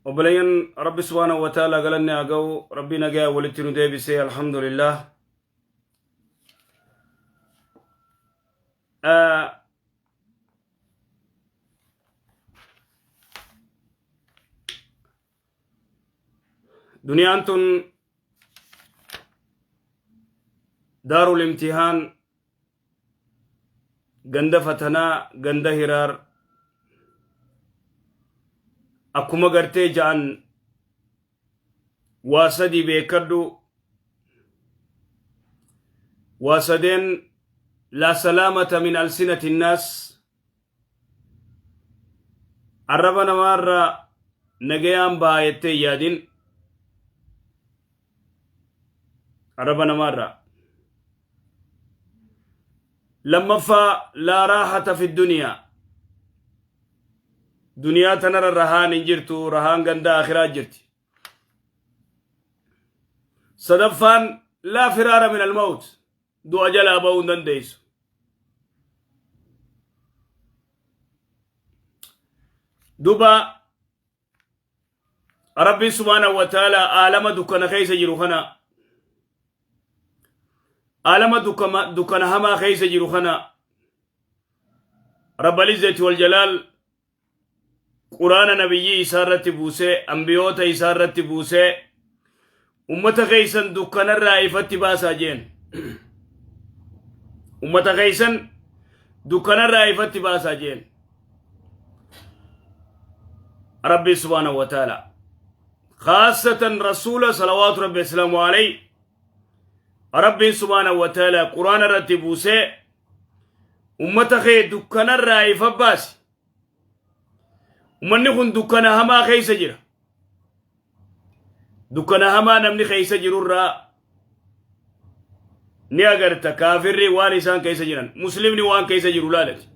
Obboleeyyan Rabbi subhaanahu wa ta'ala galanni haa ga'u. Rabbi nagaya walitti nu deebisee alhamdulillah. Duniyaan tun daarul imtihaan ganda fatanaa ganda hiraar akkuma gartee ja'an waa sadii beekadhu waa sadeen laa salaamata min alsinati nnaas arraba namaarraa nagayaan baha jettee hin yaadin arraba namaarraa lammaffaa laa raahata fi duniyaa duniyaa tanarra rahaan hin jirtu rahaan ganda akhiraa jirti sadaffaan laa firaara min almawt du'a jalaa ba'uu hin dandeessu duba rabbiin subhaanahu wa ta'ala aalama dukkana keessa jiru kana aalama dukkana hamaa keessa jiru kana rabbal izzati wal jalaal quraana nabiyyii isaa irratti buusee ambiyoota isaa irratti buusee ummata keessan dukkanarraa ifatti baasaa jeen ummata keessan dukkanarraa ifatti baasaa jeen rabbi subhaanahu wa ta'ala khaasatan rasuula salawaatu rabbi islaamu alayhi rabbiin subhaanahu wa ta'ala quraana irratti buusee ummata kee dukkanarraa ifa baasi ummanni kun dukkana hamaa keessa jira dukkana hamaa namni keessa jirurraa ni agarta kaafirri waan isaan keessa jiran muslimni waan keessa jiru laalati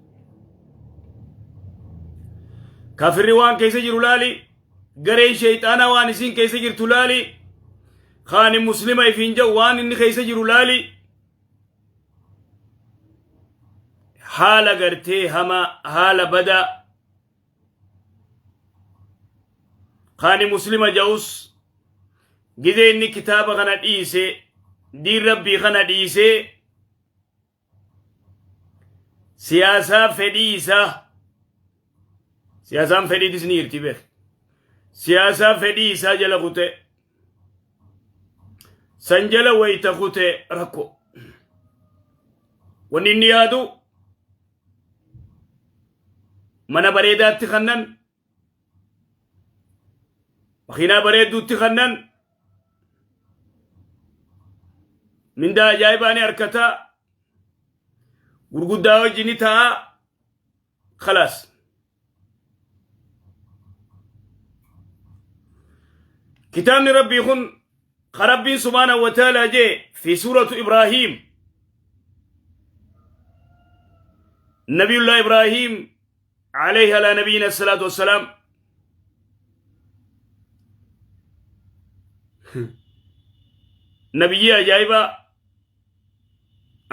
kaafirri waan keessa jiru laali gareen sheeyxaanaa waan isiin keessa jirtu laali kaani muslima ifiin jedhu waan inni keessa jiru laali haala gartee hamaa haala badaa kaani muslima ja'us gizee inni kitaaba kana dhiise diin rabbii kana dhiisee siyaasaa fedhii isaa siyaasaan fedhiitis ni jirti beek siyaasaa fedhii isaa jala kute san jala wayta kute rakko wanni inni yaadu mana bareedaatti kannan makiinaa bareedduutti kannan mindaa ajaa'ibaa ni harkataa gurguddaa wajji ni ta'a khalaas kitaabni rabbii kun ka rabbiin subhaanahu wa ta'aalaa jee fi suuratu ibraahiim nabiyullah ibraahiim alayhi alaa nabiyina salaatu wassalaam nabiyyii ajaa'ibaa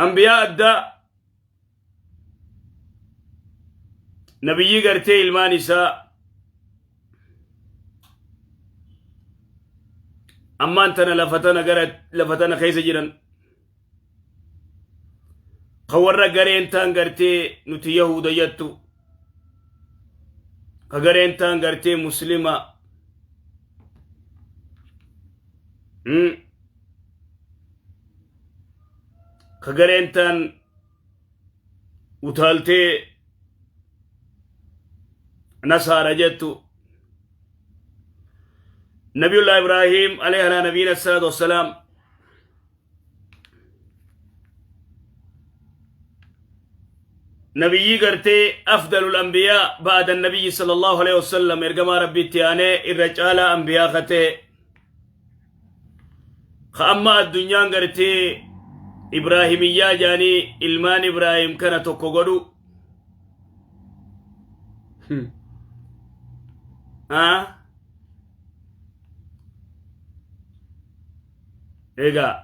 anbiyaa addaa nabiyyii gartee ilmaan isaa ammaan tana lafa tana gara lafa tana keessa jiran ka warra gareen taan gartee nuti yahuda jettu ka gareen taan gartee muslima ka gareen taan utaaltee nasaara jettu nabiyullah ibraahim alayhi ala nabiyina salaatu wassalaam nabiyyii gartee afdalul anbiyaa ba'da nabiyyi sallallahu alayhi wasallam ergamaa rabbiitti aanee irra caalaa anbiyaa katee ka amma addunyaan gartee ibraahimiyyaa jaanii ilmaan ibraahim kana tokko godhu Ah? Egaa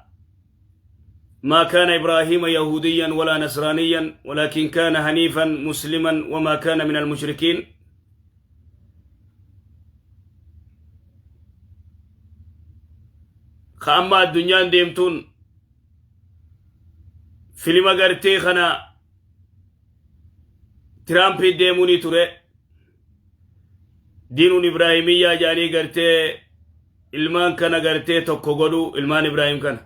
ما كان إبراهيم يهوديا ولا نصرانيا ولكن كان حنيفا مسلما وما كان من المشركين. Ka amma addunyaan deemtuun filima gartee kana Tiraampii deemuunii ture. Diinuun Ibraahimiyyaa jedhanii gartee ilmaan kana gartee tokko godhu, ilmaan Ibraahim kana.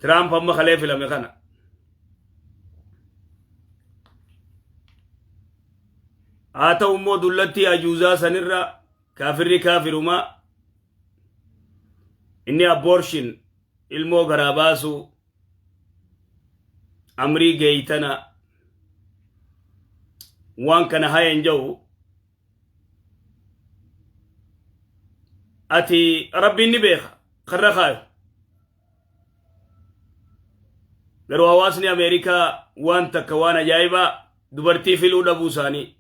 Tiraamp amma kalee filame kana. Haa ta'u immoo dullattii ajuuzaa sanirra kaafirri kaafirumaa inni abortion, ilmoo garaa baasuu, amrii geeytana waan kana hayan ja'u ati Rabbiin ni beeka karra kaayu. Garuu hawaasni Ameerikaa waan takka, waan ajaa'ibaa, dubartii filuu dhabuu isaanii,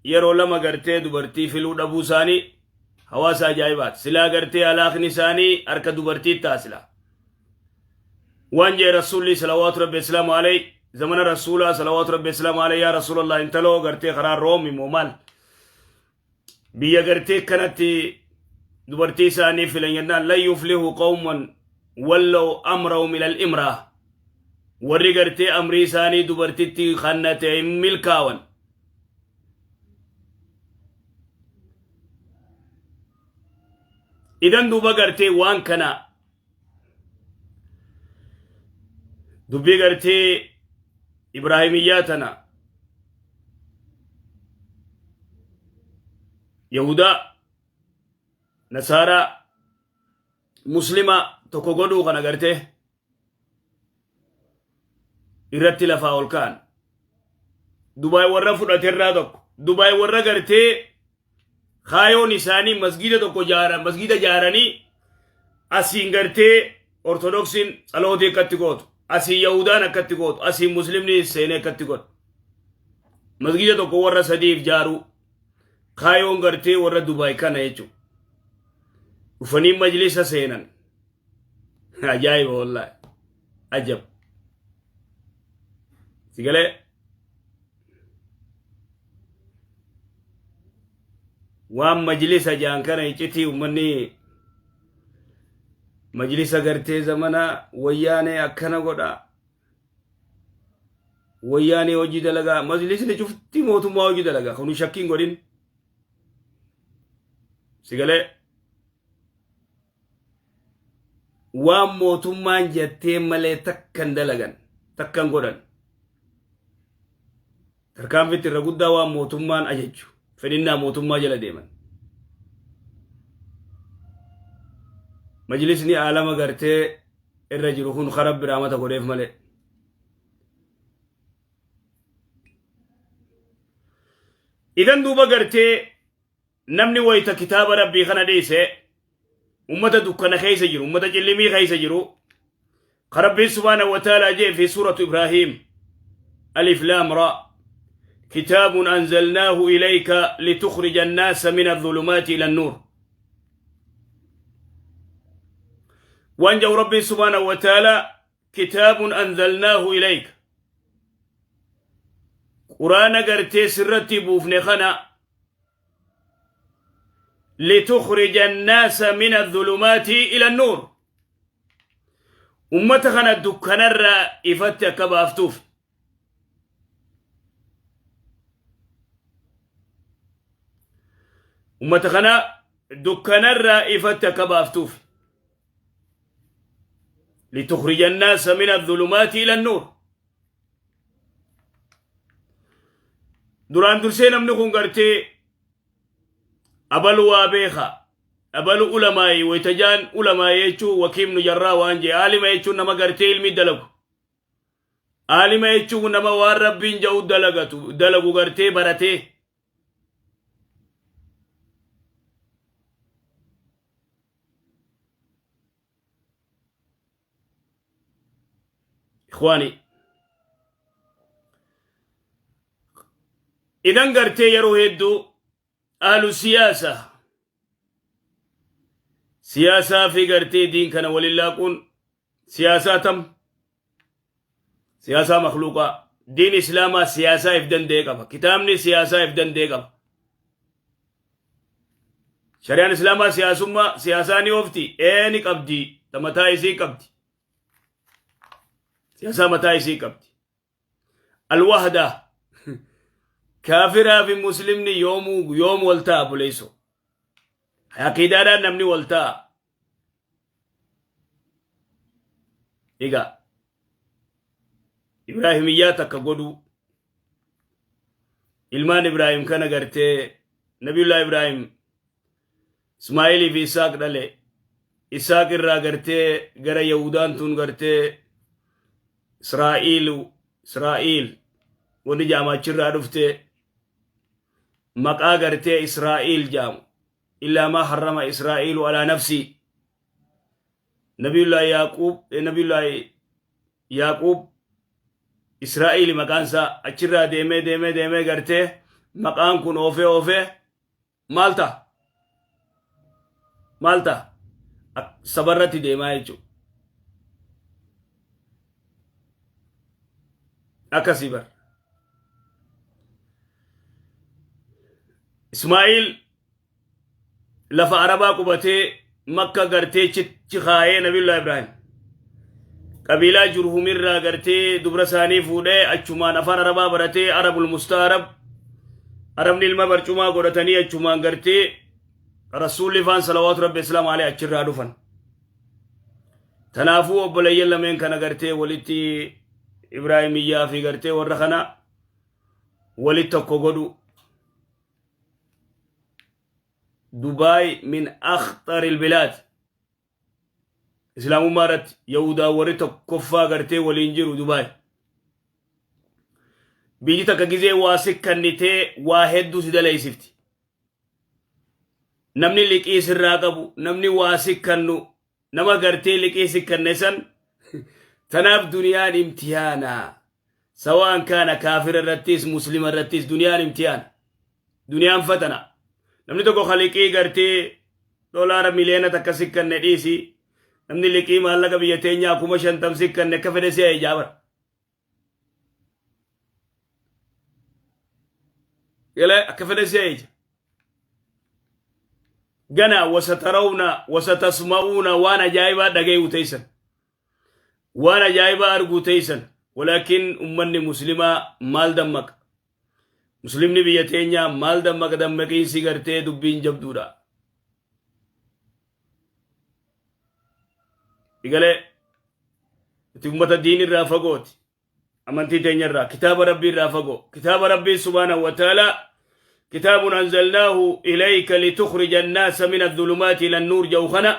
yeroo lama gartee dubartii filuu dhabuu isaanii hawaasa ajaa'ibaati. Silaa gartee alaaqni isaanii harka dubartii ta'a silaa. Waan jee Rasuulli salawaatu Rabbi islaamu alayhi, zamana Rasuulaa salawaatu Rabbi islaamu alayhi, yaa Rasuulallah, intaloo gartee karaa Roomi moo maal biyya gartee kanatti dubartii isaanii filan jennaan, lan yuflihu qawman wallaw amrahum ila al-imraa, warri gartee amrii isaanii dubartitti kannate hin milkaawan. Idan duuba gartee waan kana dubbii gartee Ibraahimiyyaa tana Yahudaa, Nasaaraa, Muslima tokko godhuu kana gartee irratti lafaa ol ka'an. Dubaay warra fudhaterraa tokko. Dubaay warra gartee kaayoon isaanii masgiida tokko jaaran, masgiida jaaranii asiin gartee Ortodoksiin tsalootii akkatti gootu, asiin Yahudaan akkatti gootu, asiin Muslimni seenee akkatti godhu. Masgiida tokko warra sadiif jaaruu kaayoon gartee warra Dubaay kana jechuudha. Dhufanii majlisa seenan. Ajaa'iba wallaahi. Ajab. Sigalee. Waan majlisa jaan kana iccitii uummanni majlisa gartee zamana Wayyaanee akkana godha. Wayyaanee hojii dalagaa, majlisni cufti mootummaa hojii dalagaa kun shakkiin godhin. Sigalee. Waan mootummaan jettee malee takkan dalagan, takkan godhan. Tarkaanfitti irra guddaa waan mootummaan ajajju, fedhinnaa mootummaa jala deeman. Majlisni aalama gartee irra jiru kun kara biraa mata godheef malee. Idan duuba gartee namni wayita kitaaba Rabbii kana dhiise ummata dukkana keessa jiru, ummata cillimii keessa jiru. Ka Rabbiin subhaanahu wa ta'aalaa jee fi suuratu Ibrahiim, alif laam ra, kitaabun anzalnaahu ilayka litukhrija annaasa min adh-dhulumaati ila an-nuur. Waan jedhu Rabbiin subhaanahu wa ta'aalaa, kitaabun anzalnaahu ilayka, Quraana gartee sirratti buufne kana, litukhrija annaasa min adh-dhulumaati ila an-nuur, ummata kana dukkanarraa ifatti akka baaftuuf. Ummata kana dukkanarraa ifatti akka baaftuuf, litukhrija annaasa min adh-dhulumaati ila an-nuur. Duraan dursee namni kun gartee abalu waa beeka, abalu ulamaayi wayta jaan, ulamaayi jechuun wakiim nu jarraa waan jee, aalima jechuun nama gartee ilmi dalagu, aalima jechuun nama waan Rabbiin ja'u dalagatu, dalagu gartee baratee. Ikhwaani, idan gartee yeroo hedduu ahlu siyaasa, siyaasaa fi gartee diin kana walin laaquun, siyaasaa tam, siyaasaa makluuqaa, diin Islaamaa siyaasaa if danda'e qaba, kitaabni siyaasaa if danda'e qaba. Shari'aan Islaamaa siyaasummaa siyaasaa ni oofti, ee ni qabdi, ta mataa isii qabdi. Siyaasaa mataa isii qabdi. Alwahda kaafiraa fi muslimni yoomuu yoom wal ta'a buleessoo. Aqiidaadhaan namni wal ta'a. Egaa Ibraahimiyyaa takka godhuu ilmaan Ibraahim kana gartee Nabiyullah Ibraahim Ismaa'ilii fi Isaaq dhale. Isaaq irraa gartee gara Yahudaan tun gartee Israa'iilu Israa'iil wanni jaamu achirraa dhufte maqaa gartee Israa'iil jaamu. Illaa maa harrama Israa'iilu alaa nafsii. Nabiyullah Yaaquub Nabiyullah Yaaquub Israa'iili maqaan isaa achirraa deemee deemee deemee gartee maqaan kun oofee oofee maal ta'a? Maal ta'a? Sabarratti deemaa jechuudha. Akkasii bara. Ismaa'iil lafa Arabaa qubatee Makka gartee chichi kaayee Nabiyullah Ibraahim. Qabiilaa Jurhumirraa gartee dubra isaanii fuudhee achumaan afaan Arabaa baratee Arabul Mustaarab Arabni ilma barcumaa godhatanii achumaan gartee Rasuulli faan salawaatu Rabbi Islaam alee achirraa dhufan. Tanaafuu obboleeyyan lameen kana gartee walitti Ibraahimiyyaa fi gartee warra kana walitti tokko godhu. Dubaay min akhtaril bilaad. Islaamummaa irratti Yahudaa warri tokkoffaa gartee waliin jiru Dubaay. Biyyi takka gizee waa sikkannitee waa hedduu si daleessifti. Namni liqii sirraa qabu, namni waa sikkannu, nama gartee liqii sikkanne san tanaaf duniyaan imtihaana. Sawaan kaana kaafira irrattis muslima irrattis duniyaan imtihaana. Duniyaan fatana. Namni tokko ka liqii gartee dolaara miliyoona takka sikkanne dhiisi. Namni liqii maallaqa biyya teenyaa 50,000 sikkanne akka fedhe si'a ijaabar. Galee akka fedhe si'a ija. Gana wasatarawna wasatasma'uuna waan ajaa'ibaa dhagayuu teessan. Waan ajaa'ibaa arguu teessan. Walaakin ummanni muslimaa maal dammaqa? Muslimni biyya teenyaa maal dammaqa dammaqiinsi gartee dubbiin jabduudha. Igalee itti ummata diin irraa fagooti. Amantii teenya irraa kitaaba rabbii irraa fagoo. Kitaaba rabbii subhaanahu wa ta'ala kitaabun anzalnaahu ilayka litukhrija annaasa min adh-dhulumaati ila an-nuur jedhu kana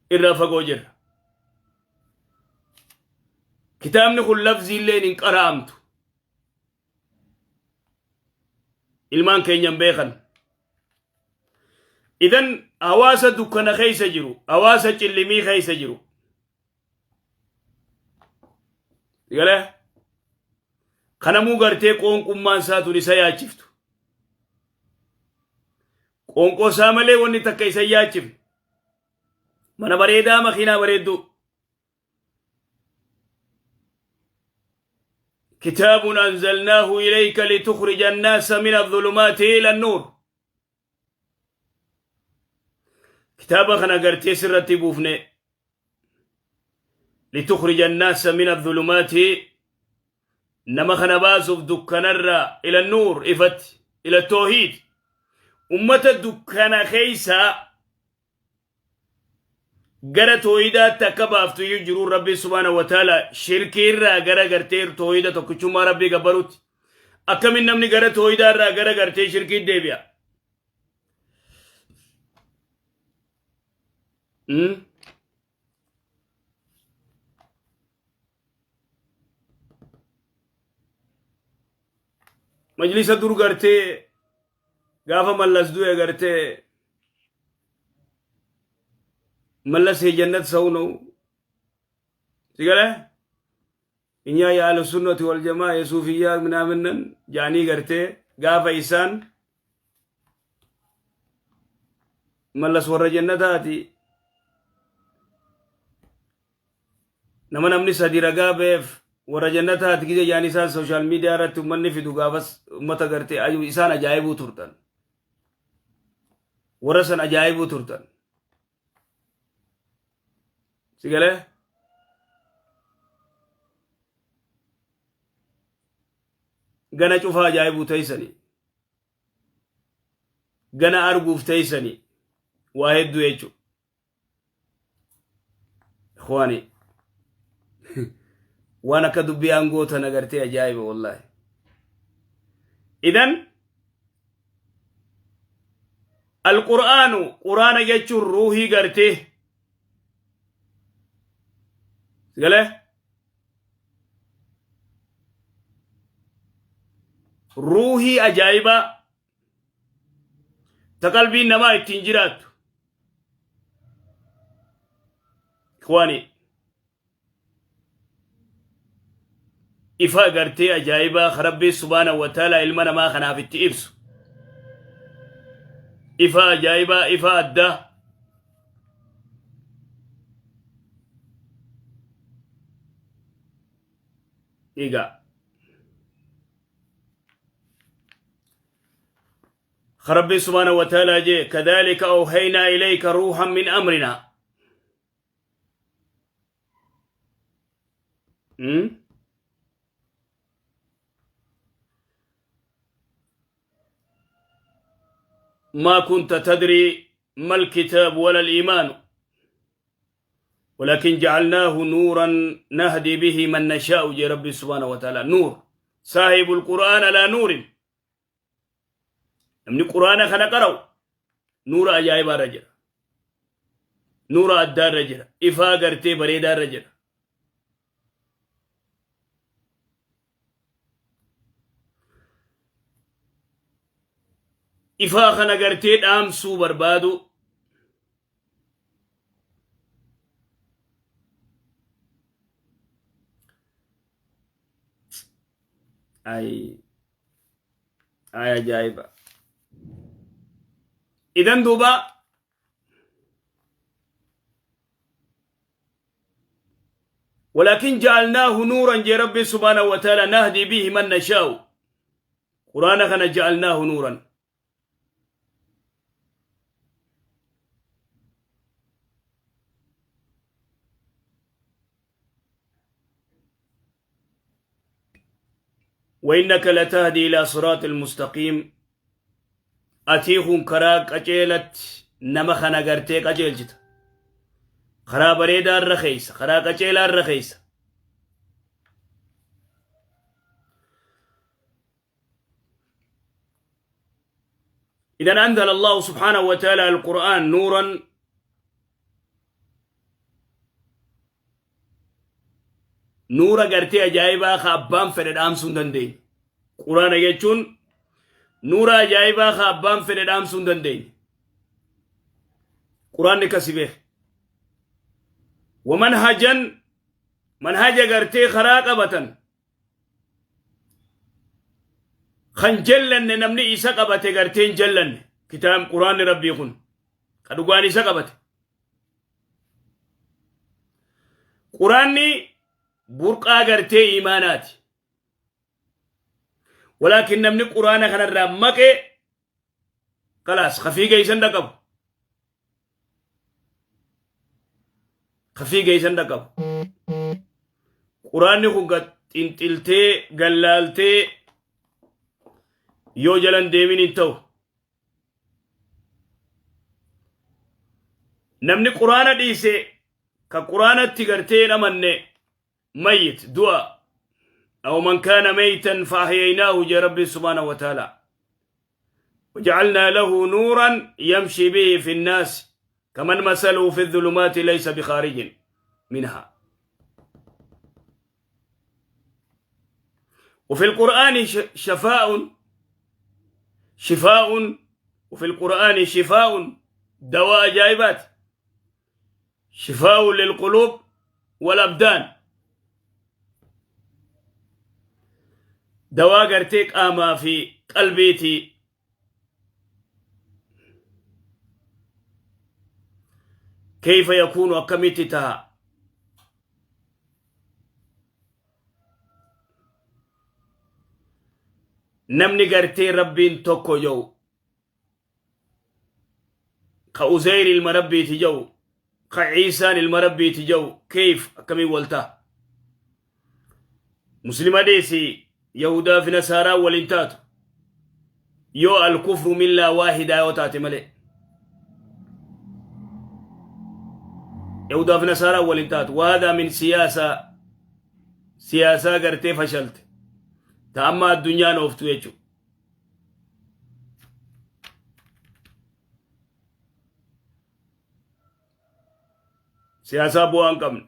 irraa fagoo jirra. Kitaabni kun lafzii illeen hin qara'amtu. Ilmaan keenya hin beekan. Idan hawaasa dukkana keessa jiru, hawaasa cillimii keessa jiru. Galee kanamuu gartee qoonqummaan isaa tun isa yaachiftu. Qoonqoo isaa malee wanni takka isa yaachifne. Mana bareedaa makiinaa bareedduu. كتاب أنزلناه إليك لتخرج الناس من الظلمات إلى النور كتابا خنا قرتي سرتي بوفني لتخرج الناس من الظلمات نما خنا باسف دكانرا إلى النور إفت إلى التوحيد أمة دكانا خيسا Gara toohidaatti akka baaftu iyyuu jiruun Rabbii subhaanahu wa ta'ala shirkii irraa gara gartee toohida tokkichummaa Rabbii gabbaruutti. Akkamiin namni gara toohidaa irraa gara gartee shirkii deebi'a? Majlisa dur gartee gaafa Mallas du'e gartee Mallas jannat ሰው ነው ሲገለ እኛ የአህለ ሱነት ወልጀማ የሱፍያ ምናምን ነን jaanii gartee gaafa isaan Mallas warra jannataati nama namni sadi ragaa ba'eef warra jannataati gise jaan isaan social media irratti ummanni fidu gaafas ummata gartee isaan ajaa'ibuu turtan. Warra san ajaa'ibuu turtan. Si galee? Gana cufaa ajaa'ibuu teeysanii. Gana arguuf teeysanii. Waa hedduu jechuudha. Ikhwaani waan akka dubbii aangoo tana gartee ajaa'iba wallaahi. Idan alqur'aanu quraana jechuun ruuhii gartee galee ruuhii ajaa'ibaa ta qalbiin namaa ittiin jiraattu. Ikhwaani ifa gartee ajaa'ibaa ka Rabbii subhaanahu wa ta'ala ilma namaa kanaaf itti ibsu. Ifa ajaa'ibaa ifa addaa. Egaa ربي سبحانه وتعالى جي كذلك أوحينا إليك روحا من أمرنا م? ما كنت تدري ما الكتاب ولا الإيمان ولكن جعلناه نورا نهدي به من نشاء جي ربي سبحانه وتعالى. نور صاحب القرآن على نور. Namni quraana kana qara'u nuura ajaa'ibaa irra jira. Nuura addaa irra jira. Ifaa gartee bareedaa irra jira. Ifaa kana gartee dhaamsuu barbaadu ay ay ajaa'iba. Idan duuba ولكن جعلناه نورا جي ربي سبحانه وتعالى نهدي به من نشاء. قرآن كان جعلناه نورا. وإنك لتهدي إلى صراط المستقيم. Ati kun karaa qaceelatti nama kana gartee qaceelchita. Karaa bareedaa irra keessa, karaa qaceelaa irra keessa. إذا أنزل الله سبحانه وتعالى القرآن نورا nuura gartee ajaa'ibaa ka abbaan fedhe dhaamsuu hin dandeenye. Quraana jechuun nuura ajaa'ibaa ka abbaan fedhe dhaamsuu hin dandeenye. Quraanni kasi beeka. ومنهجا manhaja gartee karaa qabatan kan jallanne namni isa qabate gartee hin jallanne kitaab quraanni rabbii kun ka dhugaan isa qabate. Quraanni burqaa gartee imaanaati. Walaakin namni quraana kanarraa maqee kalaas kafiiga isan dhaqabu. Kafiiga isan dhaqabu. Quraanni kun xinxiltee gallaaltee yoo jalan deemin hin ta'u. Namni quraana dhiise ka quraanatti gartee hin amanne mayyit du'a. أو من كان ميتا فأحييناه جاء ربي سبحانه وتعالى وجعلنا له نورا يمشي به في الناس كمن مثله في الظلمات ليس بخارج منها. وفي القرآن شفاء شفاء وفي القرآن شفاء دواء جايبات شفاء للقلوب والأبدان. Dawaa gartee qaamaa fi qalbiiti. كيف يكون akkamitti taha? Namni gartee rabbiin tokko jedhu Ka Uzeyr ilma Rabbiiti ja'u, ka Iisaan ilma Rabbiiti ja'u keeyf akkamiin wal ta'a? Muslima dhiisi Yahudaa fi Nasaaraa waliin taatu. Yoo al-kufru millaa waahidaa yoo taate malee. Yahudaa fi Nasaaraa waliin taatu. Waadaa min siyaasaa siyaasaa gartee fashalte. Ta amma addunyaan ooftu jechuudha. Siyaasaa bu'aa hin qabne.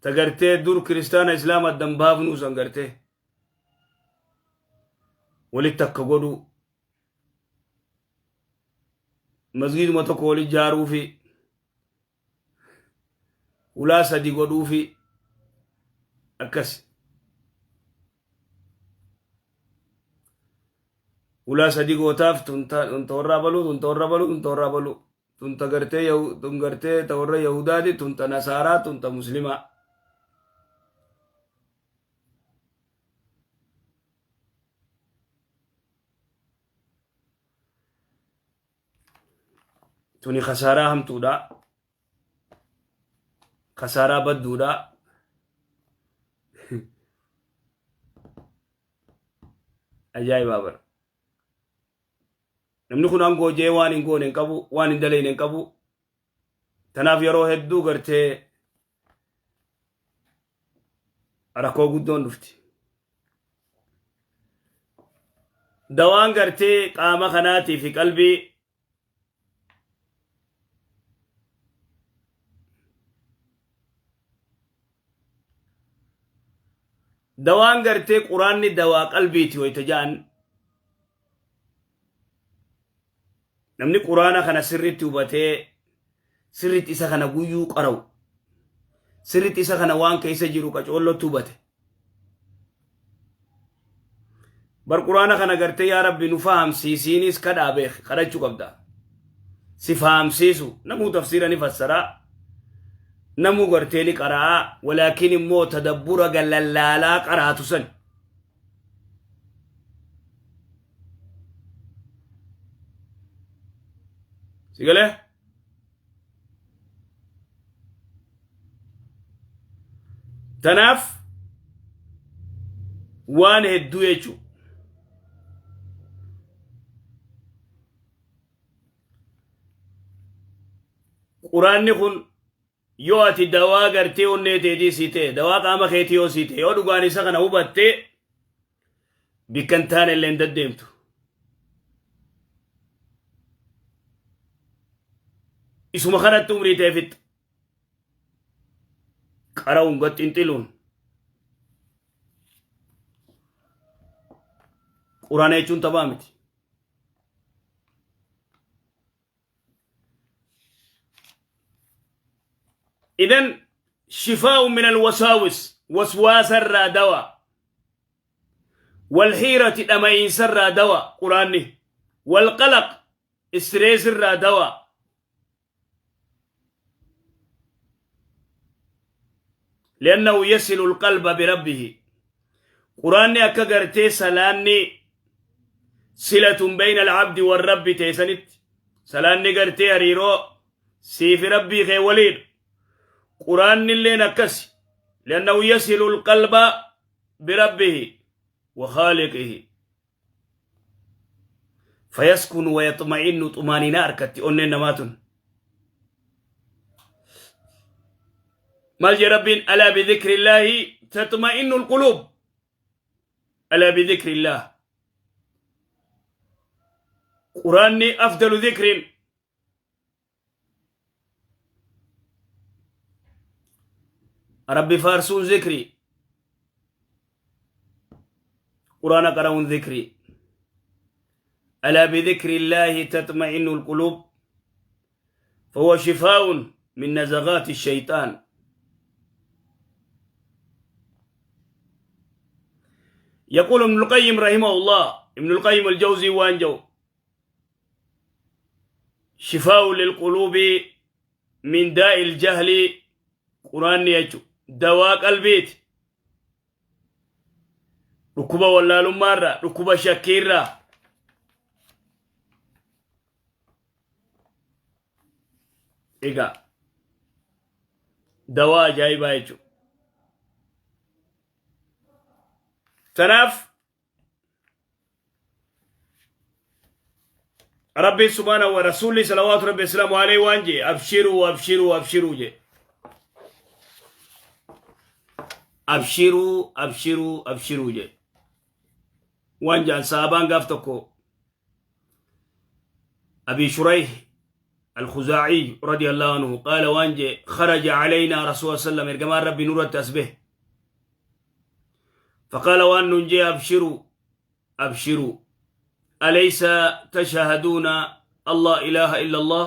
Ta gartee dur kiristaana islaama addan baafnuu san gartee walitti akka godhuu masgiiduma tokko wali jaaruu fi hulaa sadi godhuu fi akkas hulaa sadi gootaaf tun ta warra abaluu tun ta warra abaluu tun ta warra abaluu tun ta gartee tun gartee ta warra yahudaati tun ta nasaaraa tun ta muslimaa. Tuni kasaaraa hamtuudha. Kasaaraa badduudha. Ajaa'ibaa bara. Namni kun aangoo jee waan hin goone hin qabu, waan hin dalayne hin qabu. Tanaaf yeroo hedduu gartee rakkoo guddoon dhufti. Dawaan gartee qaama kanaatii fi qalbii dawaan gartee quraanni dawaa qalbiiti wayta ja'an namni quraana kana sirriitti hubatee sirriitti isa kana guyyuu qara'u sirriitti isa kana waan keessa jiru qacoollotti hubate bar quraana kana gartee yaa rabbi nu fahamsiisiinis kadhaa beek kadhachuu qabda si fahamsiisu namuu tafsiira ni fassaraa namuu gartee ni qara'aa walaakin immoo tadabbura galallaalaa qaraatu san si galee Tanaaf waan hedduu jechuudha. Quraanni kun yoo ati dawaa gartee onnee teetii sii ta'e dawaa qaama keetii yoo sii ta'e yoo dhugaan isa kana hubatte bikka hin taane illee hin deddeemtu. Isuma kanatti umrii ta'e fixxa. Qara'uun gad xinxiluun. Quraana jechuun taphaa miti. Idan shifaa'u min alwasaawis waswaasa irraa dawaa. Walhiirati dhama'iinsa irraa dawa quraanni. Walqalaq istirees irraa dawa. Li'annahu yasilu alqalba birabbihi. Quraanni akka gartee salaanni silatun bayna al'abdi warrabbi teessanitti. Salaanni gartee hariiroo siifi rabbii kee waliin. Quraanni illeen akkasi. Li'annahu yasilu alqalba بربه وخالقه فيسكن ويطمئن طمانينة أركتي أنين نماتن مال رب ألا بذكر الله تطمئن القلوب ألا بذكر الله قراني أفضل ذكر Rabbi faarsuun zikrii. Quraana qara'uun zikrii. Alaa bidhikri illaahi tatma'innu alquluub. Fahuwa shifaa'un min nazaghaati shayxaan. يقول ابن القيم رحمه الله ابن القيم الجوزي وانجو Shifaa'u lilquluubi min daa'il jahli quraanni jechu dawaa qalbiiti. Dhukkuba wallaalummaarraa, dhukkuba shakkiirraa. Egaa dawaa ajaa'ibaa jechuudha. Tanaaf Rabbiin subhaanahu wa rasuulli salawaatu rabbi islaamu alayhi waan jee abshiruu abshiruu abshiruu jee. Abshiruu abshiruu abshiruu jee. Waan jaan sahabaan gaaf tokko أبي شريح الخزاعي رضي الله عنه قال وانجي خرج علينا رسول الله صلى الله عليه وسلم إرجمان ربي نور التسبيح فقال وان ننجي أبشروا أبشروا أليس تشهدون الله إله إلا الله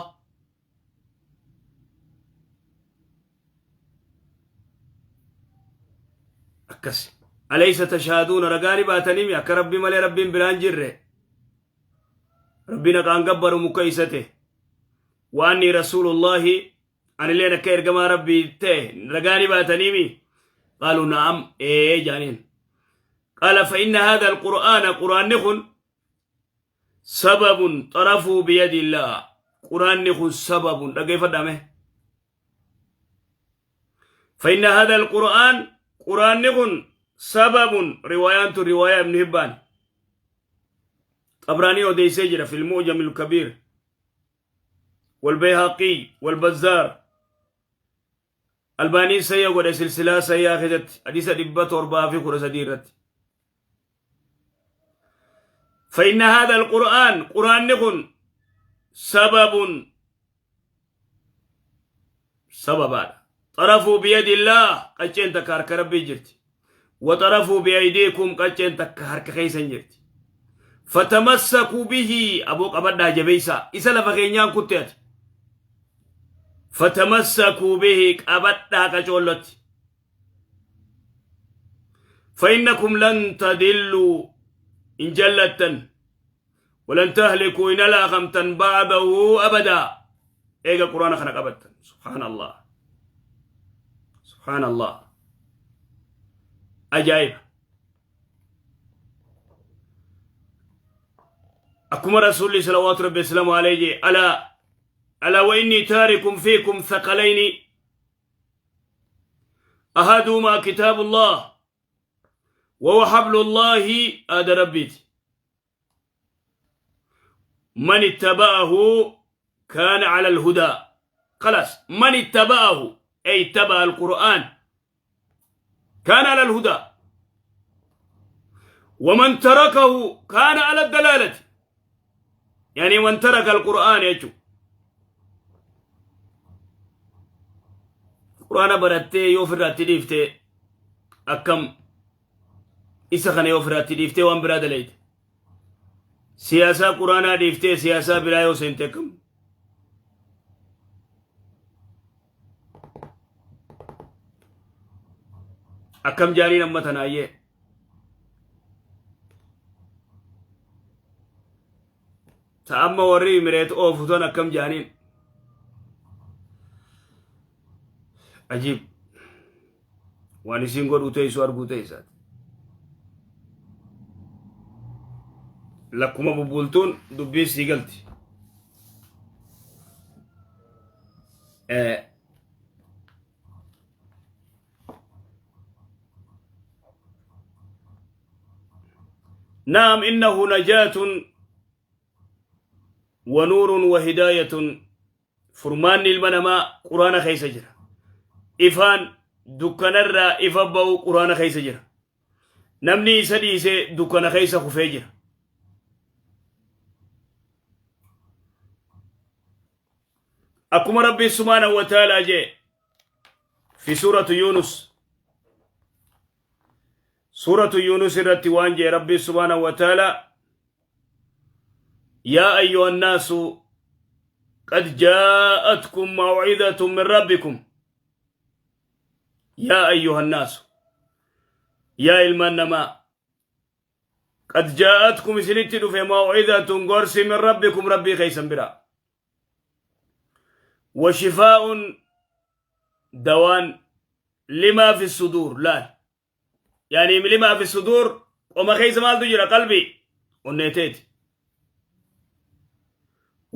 Akkas. Alaysa tashaaduuna ragaa ni baatanimi akka rabbi malee rabbiin biraan jirre. Rabbiin haqaan gabbaru muka isa ta'e. Waanni rasuulullaahi anileen akka ergamaa rabbii ta'e ragaa ni baatanimi. Qaaluu na'am ee jaaniin. Qaala fa inna haadha alqur'aana qur'aanni kun sababun xarafuu biyadillah qur'aanni kun sababun dhaggeeffadhaa mee. فإن هذا القرآن قرآن نكون سبب روايات رواية ابن هبان طبراني وديسجر في المعجم الكبير والبيهقي والبزار الباني سيا سلسلة سيا خدت حديث دبة أربعة في كرة سديرت فإن هذا القرآن قرآن نكون سبب sababaadha. Xarafuu biyadillaah qacceen takka harka rabbii jirti. Waxarafuu biyaydiikum qacceen takka harka keessan jirti. Fatamassakuu bihi aboo qabadhaa jabeessaa isa lafa keenyaan kutte ati. Fatamassakuu bihi qabadhaa qacoollatti. Fa'innakum lan tadilluu hin jallattan. Walan tahlikuu hin halaakamtan ba'dahu abadaa. Eega quraana kana qabattan. Subhaanallah. Subhaanallah. Ajaa'iba. Akkuma Rasuulli salawaatu rabbi islaamu alayhi jee alaa alaa wa innii taarikum fiikum thaqalayni ahaduhumaa kitaabullah wa hablullahi aada rabbiiti. من اتبعه كان على الهدى خلاص من اتبعه أي اتبع القرآن كان على الهدى ومن تركه كان على الدلالة يعني من ترك القرآن يجو قرآن برتي يوفر تليفتي أكم Isa kana yoo ofirraatti dhiiftee waan biraa dalayte. Siyaasaa quraanaa dhiiftee siyaasaa biraa yoo seente akkam? Akkam jaaniin amma tanaayyee. Ta amma warri Imireet oofu tan akkam jaaniin. Ajiib. Waan isiin godhuu teessu arguu teessaati. Lakkuma bubbultuun dubbiin sii galti. نعم إنه نجاة ونور وهداية furmaanni ilma namaa quraana keessa jira ifaan dukkanarraa ifa ba'u quraana keessa jira namni isa dhiise dukkana keessa kufee jira akkuma rabbiin subhaanahu wa ta'aalaa jee fi suuratu yuunus suuratu yuunus irratti waan jee rabbiin subhaanahu wa ta'aalaa yaa ayyuha annaasu qad jaa'atkum maw'izatun min rabbikum yaa ayyuha annaasu yaa ilmaan namaa qad jaa'atkum isinitti dhufe maw'izatun gorsi min rabbikum rabbii keessan biraa wa shifaa'un dawaan limaa fi suduur laal yaani limaa fi suduur qoma keessa maaltu jira qalbii onneeteeti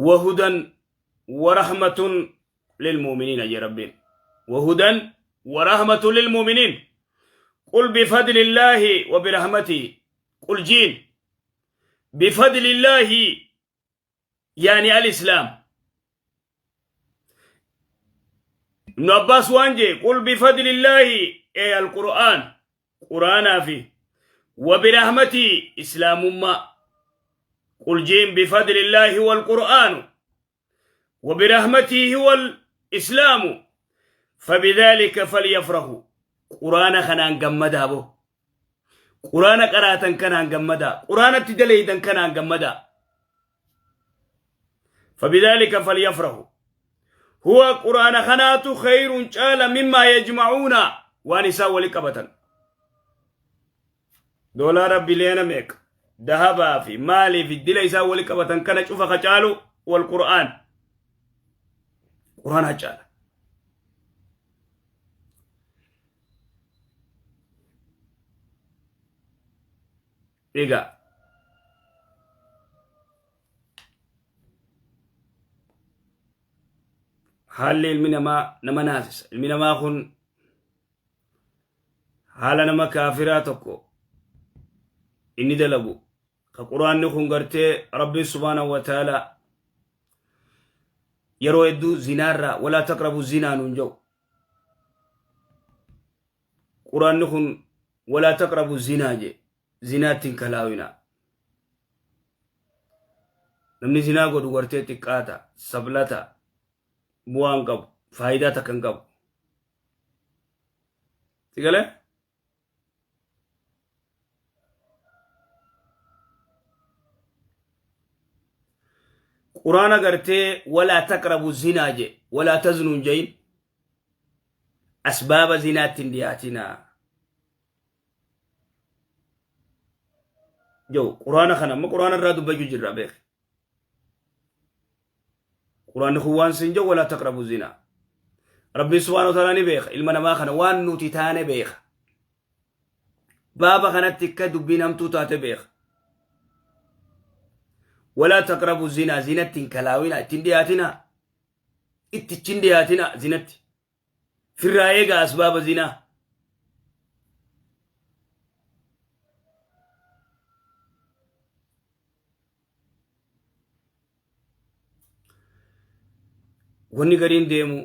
wa hudan wa rahmatun lilmu'miniina jee Rabbiin. Wahudan warahmatu lilmu'miniin. Qul bifadlillaahi wa birahmatihi. Qul jiin bifadlillaahi yaani al-islaam. Ibnu Abbaas waan jee qul bifadlillaahi ee al-Qur'aan Qur'aanaa fi wa birahmatii islaamummaa. Qul jiin bifadlillaahi wal Qur'aanu wa birahmatihi wal islaamu fabidhaalika falyafrahu. Qur'aana kanaan gammadaa boo. Qur'aana qaraatan kanaan gammadaa. Qur'aanatti daleeydan kanaan gammadaa. Fabidhaalika falyafrahu. Huwa qur'aana kanaatu khayrun caala mimmaa yajmacuuna waan isaan wali qabatan. Doolaara biliyoona meeqa dahabaa fi maalii fi dila isaan wali qabatan kana cufa ka caalu wal qur'aan. Qur'aana caala. Egaa haalli ilmi namaa nama naasisa. Ilmi namaa kun haala nama kaafiraa tokko inni dalagu ka quraanni kun gartee Rabbiin subhaanahu wa ta'aalaa yeroo hedduu zinaarraa walaa taqrabu zinaa nuun jedhu. Quraanni kun walaa taqrabu zinaa jedhe zinaatti hin kalaawinaa. Namni zinaa godhu gartee xiqqaata, sablata, bu'aa hin qabu, faayidaa takka hin qabu. Si galee? Quraana gartee walaa taqrabu zinaa jedhe walaa taznuu hin jedhin asbaaba zinaatti hin dhiyaatinaa. Joo quraana kana amma quraana irraa dubbachuu jirra beek. Quraanni kun waan siin jedhu walaa taqrabu zinaa. Rabbiin subhaanahu wa ta'aalaa ni beeka ilma namaa kana waan nuti taane beeka. Baaba kanatti akka dubbiin hamtuu taate beeka. Walaa taqrabu zinaa zinatti hin kalaawinaa ittiin dhiyaatinaa. Ittichin dhiyaatinaa zinatti. Firraa eegaa asbaaba zinaa. Wanni gariin deemu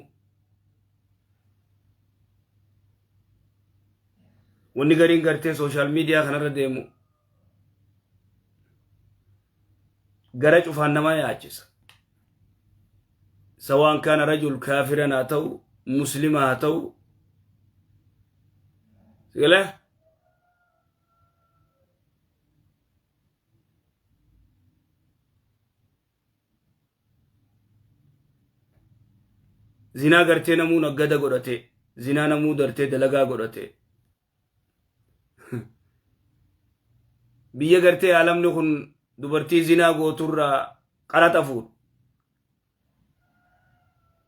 wanni gariin gartee sooshaal miidiyaa kanarra deemu gara cufaan nama yaachisa. Sawaan kaana rajul kaafiran haa ta'u muslima haa ta'u sigalee zinaa gartee namuu naggada godhate zinaa namuu dartee dalagaa godhate biyya gartee alamni kun dubartii zinaa gooturraa qaraxa fuudhu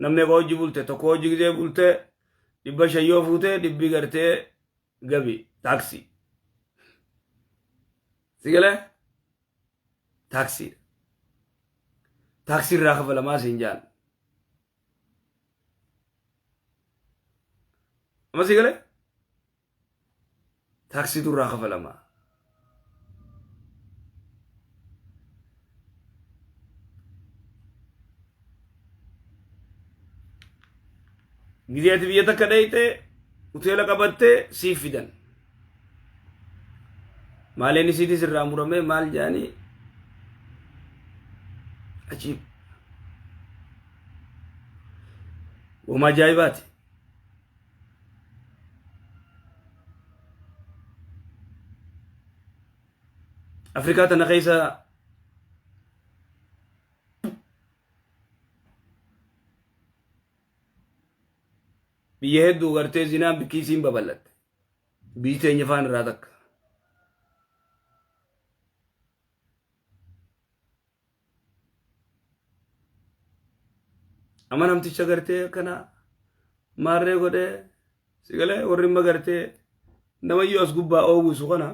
namni egaa hojii bulte tokko hojii gizee bulte 500 yoo fuute dhibbi gartee gabi taaksii si galee taaksiidha taaksii irraa kafalamaa siin jaan amma si galee taaksiitu irraa kafalamaa Gizee ati biyya takka dhayxe hoteela qabattee siif fidan. Maaleen isiitis irraa muramee maal jedhanii ajiib. Wama ajaa'ibaati. Afrikaa tana keessa Biyya hedduu gartee zinaan bikkii isiin babal'atte. Biyyi teenya faan irraa takka. Amma namticha gartee akkana maarree godhee si galee warri imma gartee namayyuu as gubbaa oowwisu kana.